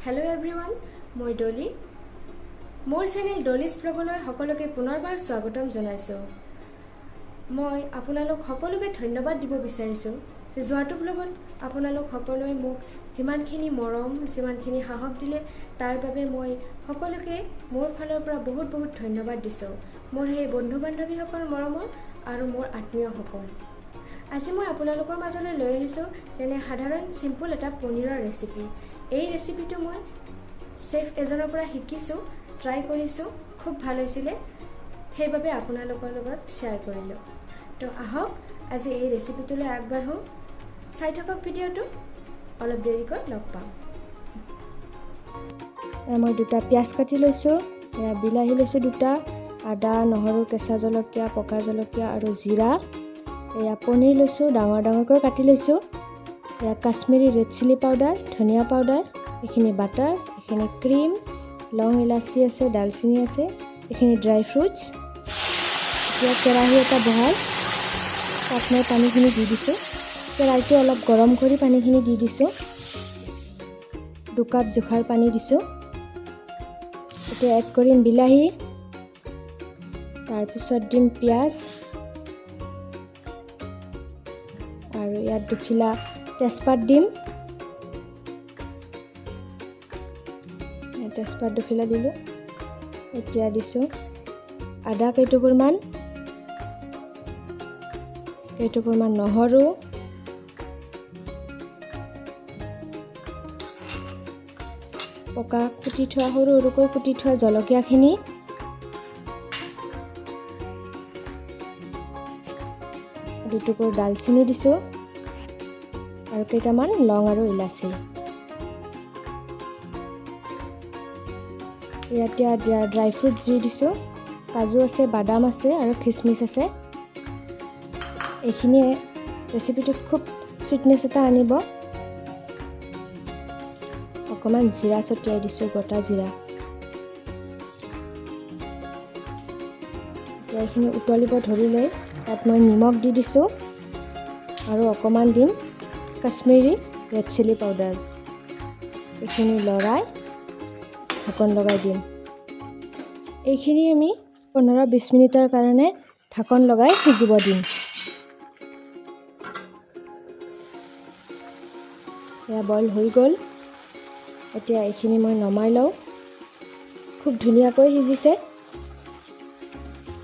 Hello' everyone, মই ডলি। মোৰ channel Dolly's ব্লগলৈ সকলোকে পুনৰবাৰ স্বাগতম জনাইছোঁ। মই আপোনালোক সকলোকে ধন্যবাদ দিব বিচাৰিছোঁ যে যোৱাটো ব্লগত আপোনালোক সকলোৱে মোক যিমানখিনি মৰম, যিমানখিনি সাহস দিলে, তাৰ বাবে মই সকলোকে মোৰ ফালৰ পৰা বহুত বহুত ধন্যবাদ দিছোঁ। মোৰ সেই বন্ধু বান্ধৱীসকল মৰমৰ আৰু মোৰ আত্মীয়সকল, আজি মই আপোনালোকৰ মাজলৈ লৈ আহিছোঁ তেনে সাধাৰণ চিম্পুল এটা পনীৰৰ ৰেচিপি। এই ৰেচিপিটো মই চেফ এজনৰ পৰা শিকিছোঁ, ট্ৰাই কৰিছোঁ, খুব ভাল হৈছিলে, সেইবাবে আপোনালোকৰ লগত শ্বেয়াৰ কৰিলোঁ। তো আহক, আজি এই ৰেচিপিটোলৈ আগবাঢ়োঁ। চাই থাকক ভিডিঅ'টো, অলপ দেৰিকৈ লগ পাম। মই দুটা পিঁয়াজ কাটি লৈছোঁ, এয়া বিলাহী লৈছোঁ দুটা, আদা, নহৰু, কেঁচা জলকীয়া, পকা জলকীয়া আৰু জিৰা। এয়া পনীৰ লৈছোঁ, ডাঙৰ ডাঙৰকৈ কাটি লৈছোঁ। এয়া কাশ্মীৰী ৰেড চিলি পাউডাৰ, ধনিয়া পাউডাৰ, এইখিনি বাটাৰ, এইখিনি ক্ৰীম, লং ইলাচি আছে, ডালচিনি আছে, এইখিনি ড্ৰাই ফ্ৰুটছ। এতিয়া কেৰাহী এটা বহাই তাত মই পানীখিনি দি দিছোঁ। কেৰাহীটো অলপ গৰম কৰি পানীখিনি দি দিছোঁ। 2 কাপ জোখাৰ পানী দিছোঁ। এতিয়া এড কৰিম বিলাহী, তাৰপিছত দিম পিঁয়াজ আৰু ইয়াত দুখিলা তেজপাত দিম। তেজপাত দুখিলা দিলোঁ। এতিয়া দিছোঁ আদা কেইটুকুৰমান, কেইটুকুৰমান নহৰু, পকা কুটি থোৱা, সৰু সৰুকৈ কুটি থোৱা জলকীয়াখিনি, দুটুকুৰ ডালচিনি দিছোঁ আৰু কেইটামান লং আৰু ইলাচি। ইয়াত ড্ৰাই ফ্ৰুট দি দিছোঁ, কাজু আছে, বাদাম আছে আৰু খিচমিচ আছে। এইখিনিয়ে ৰেচিপিটোত খুব চুইটনেছ এটা আনিব। অকণমান জিৰা ছটিয়াই দিছোঁ, গোটা জিৰা। এতিয়া এইখিনি উতলিব ধৰিলে তাত মই নিমখ দি দিছোঁ আৰু অকণমান দিম কাশ্মীৰী ৰেড চিলি পাউডাৰ। এইখিনি লৰাই ঢাকন লগাই দিম। এইখিনি আমি 15-20 মিনিটৰ কাৰণে ঢাকন লগাই সিজিব দিম। এয়া বইল হৈ গ'ল। এতিয়া এইখিনি মই নমাই লওঁ। খুব ধুনীয়াকৈ সিজিছে।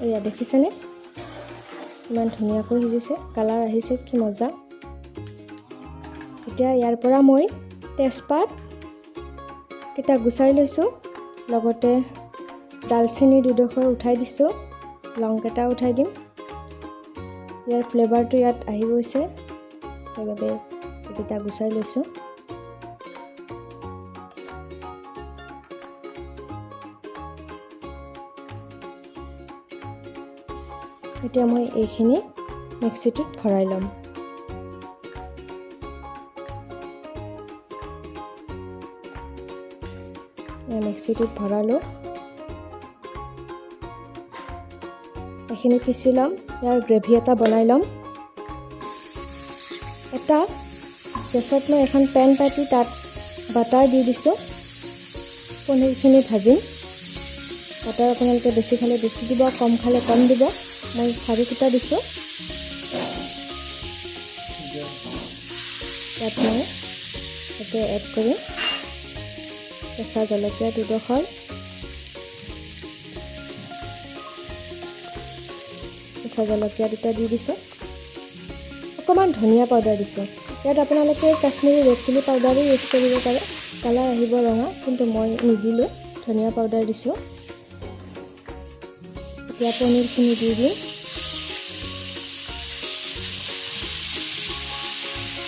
এয়া দেখিছেনে, ইমান ধুনীয়াকৈ সিজিছে, কালাৰ আহিছে, কি মজা। এতিয়া ইয়াৰ পৰা মই তেজপাত কেইটা গুচাই লৈছোঁ, লগতে ডালচেনি দুডোখৰ উঠাই দিছোঁ, লং কেইটা উঠাই দিম। ইয়াৰ ফ্লেভাৰটো ইয়াত আহি গৈছে, সেইবাবে এইকেইটা গুচাই লৈছোঁ। এতিয়া মই এইখিনি মিক্সিটোত ভৰাই ল'ম। মিক্সিটোত ভৰালোঁ, এইখিনি পিচি ল'ম। ইয়াৰ গ্ৰেভি এটা বনাই ল'ম। এটা গেছত মই এখন পেন পাতি তাত বাটাৰ দি দিছোঁ। পনীৰখিনি ভাজিম। বাটাৰ আপোনালোকে বেছি খালে বেছি দিব, কম খালে কম দিব। মই 4 ফুটা দিছোঁ। ইয়াত মই এতিয়া এড কৰিম কেঁচা জলকীয়া দুডোখৰ, কেঁচা জলকীয়া দুটা দি দিছোঁ, অকণমান ধনিয়া পাউডাৰ দিছোঁ। ইয়াত আপোনালোকে কাশ্মীৰী ৰেড চিলি পাউডাৰো ইউজ কৰিব পাৰে, কালাৰ আহিব ৰঙা, কিন্তু মই নিদিলোঁ, ধনিয়া পাউডাৰ দিছোঁ। এতিয়া পনীৰখিনি দি দিম।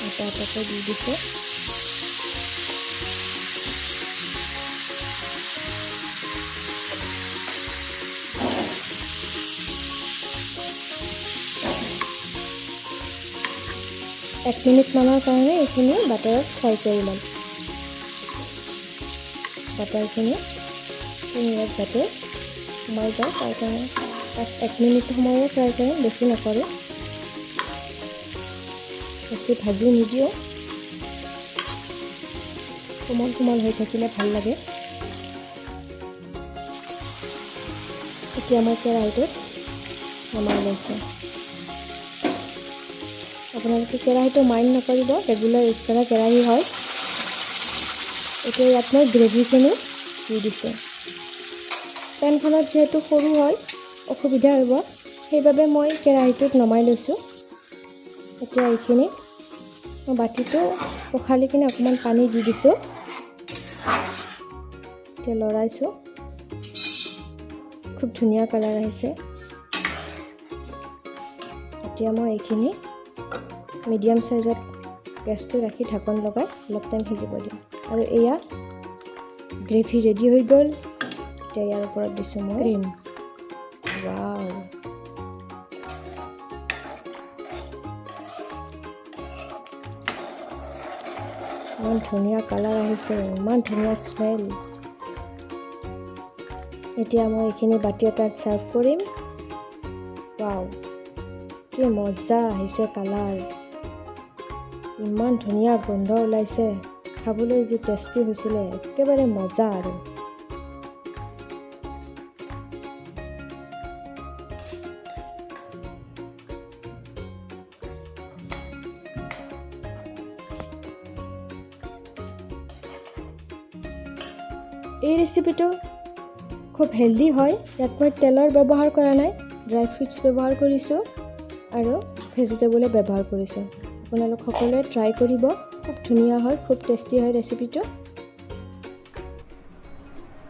এটা এটাকৈ দি দিছোঁ। এক মিনিটমানৰ কাৰণে এইখিনি বাটাৰত ফ্ৰাই কৰি ল'ম। বাটাৰখিনি পনীৰত যাতে সোমাই যায় তাৰ কাৰণে জাষ্ট 1 মিনিট সময়ে ফ্ৰাই কৰিম, বেছি নকৰোঁ, বেছি ভাজি নিদিওঁ। কোমল কোমল হৈ থাকিলে ভাল লাগে। এতিয়া মই কেৰাহীটোত নমাই লৈছোঁ। আপোনালোকে কেৰাহীটো মাইণ্ড নকৰিব, ৰেগুলাৰ ইউজ কৰা কেৰাহী হয়। এতিয়া ইয়াত মই গ্ৰেভিখিনি দি দিছোঁ। পেনখনত যিহেতু সৰু হয়, অসুবিধা হ'ব, সেইবাবে মই কেৰাহীটোত নমাই লৈছোঁ। এতিয়া এইখিনি মই বাতিটো পখালি কিনে অকণমান পানী দি দিছোঁ। এতিয়া লৰাইছোঁ, খুব ধুনীয়া কালাৰ আহিছে। এতিয়া মই এইখিনি মিডিয়াম চাইজত গেছটো ৰাখি ঢাকন লগাই অলপ টাইম সিজিব দিম। আৰু এয়া গ্ৰেভি ৰেডি হৈ গ'ল। এতিয়া ইয়াৰ ওপৰত দিছোঁ মই ক্ৰীম। ৱাও, ইমান ধুনীয়া কালাৰ আহিছে, ইমান ধুনীয়া স্মেল। এতিয়া মই এইখিনি বাতি এটাত ছাৰ্ভ কৰিম। ৱাও, কি মজা আহিছে কালাৰ, ইমান ধুনীয়া গোন্ধ ওলাইছে, খাবলৈ যি টেষ্টি হৈছিলে, একেবাৰে মজা। আৰু এই ৰেচিপিটো খুব হেল্ডি হয়। ইয়াত মই তেলৰ ব্যৱহাৰ কৰা নাই, ড্ৰাই ফ্ৰুটছ ব্যৱহাৰ কৰিছোঁ আৰু ভেজিটেবলো ব্যৱহাৰ কৰিছোঁ। আপোনালোক সকলোৱে ট্ৰাই কৰিব, খুব ধুনীয়া হয়, খুব টেষ্টি হয় ৰেচিপিটো।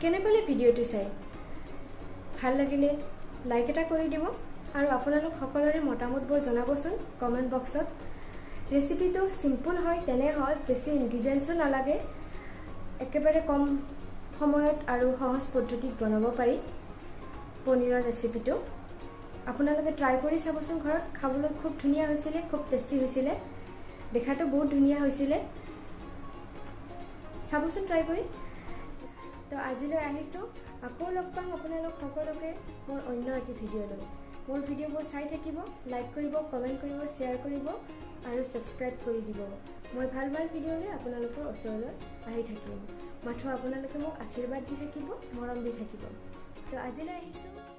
কেনে পালে ভিডিঅ'টো চাই? ভাল লাগিলে লাইক এটা কৰি দিব আৰু আপোনালোক সকলোৰে মতামতবোৰ জনাবচোন কমেণ্ট বক্সত। ৰেচিপিটো চিম্পুল হয়, তেনে সহজ, বেছি ইনগ্ৰিডিয়েণ্টছো নালাগে, একেবাৰে কম সময়ত আৰু সহজ পদ্ধতিত বনাব পাৰি পনীৰৰ ৰেচিপিটো। আপোনালোকে ট্ৰাই কৰি চাবচোন ঘৰত, খাবলৈ খুব ধুনীয়া হৈছিলে, খুব টেষ্টি হৈছিলে, দেখাটো বহুত ধুনীয়া হৈছিলে। চাবচোন ট্ৰাই কৰি। তো আজিলৈ আহিছোঁ, আকৌ লগ পাম আপোনালোক সকলোকে মোৰ অন্য এটি ভিডিঅ'লৈ। মোৰ ভিডিঅ'বোৰ চাই থাকিব, লাইক কৰিব, কমেণ্ট কৰিব, শ্বেয়াৰ কৰিব আৰু ছাবস্ক্ৰাইব কৰি দিব। মই ভাল ভাল ভিডিঅ'লৈ আপোনালোকৰ ওচৰলৈ আহি থাকিম। মাথো আপোনালোকে মোক আশীৰ্বাদ দি থাকিব, মৰম দি থাকিব। তো আজিলৈ আহিছোঁ।